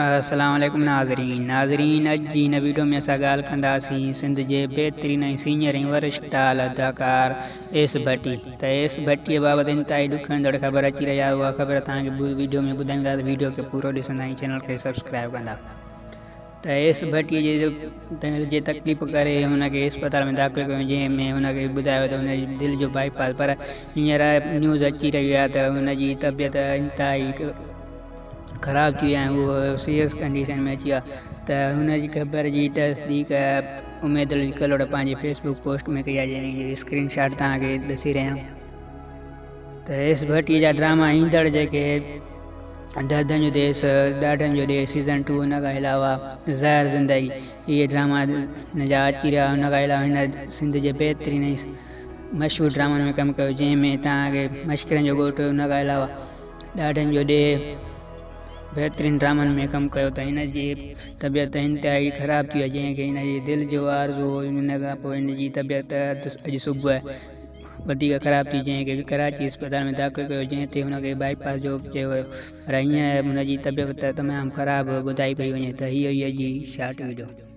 السلام عليڪم ناظرين ناظرين اڄ جي هن ويڊيو ۾ اسان ڳالهه ڪنداسين سنڌ جي بهترين ۽ سينئر ۽ ورسٽائل اداڪار ايس ڀٽي ته ايس ڀٽي بابت انتهائي ڏکوئيندڙ خبر اچي رهي آهي اها خبر توهان کي ويڊيو ۾ ٻڌائيندا ته ويڊيو کي پورو ڏسندا ۽ چينل کي سبسڪرائب ڪندا ته ايس ڀٽي جي دل جي تڪليف ڪري هن کي اسپتال ۾ داخل ڪيو جنهن ۾ هن کي ٻڌايو ته هن جي دل جو بائي پاس پر هينئر نيوز اچي رهي آهي ته هن جي طبيعت انتهائي خراب ٿي ويا ۽ هو سيريس ڪنڊيشن ۾ اچي ويا ته هن جي خبر جي تصديق اميد علي ڪلوڙ پنهنجي فيس بڪ پوسٽ ۾ ڪئي آهي جنهن جي اسڪرين شاٽ توهان کي ڏسي رهيا آهيون ته ايس ڀٽي جا ڊراما ايندڙ جيڪي دردن جو ديس ڏاڍن جو ديس سيزن ٽو ان کان علاوه زهر زندگي اهي ڊراما هن جا اچي رهيا ان کان علاوه هن سنڌ جي بهترين ۽ مشهور ڊرامن ۾ ڪم ڪيو جنهن ۾ توهان کي مشڪرن جو ڳوٺ ان کان علاوه ڏاڍن جو ڏيهه بهترين ڊرامن ۾ ڪم ڪيو ته هن جي طبيعت انتهائي خراب ٿي وئي جنهن کي هن جي دل جو عارضو هو ان کان پوء هن جي طبيعت اڄ صبح وڌيڪ خراب ٿي جنهن کي ڪراچي اسپتال ۾ داخل ڪيو جنهن تي هن کي بائي پاس جو به چيو ويو پر هينئر هن جي طبيعت تمام خراب ٻڌائي پئي وڃي ته هي هئي اڄ جي شارٽ وڊيو.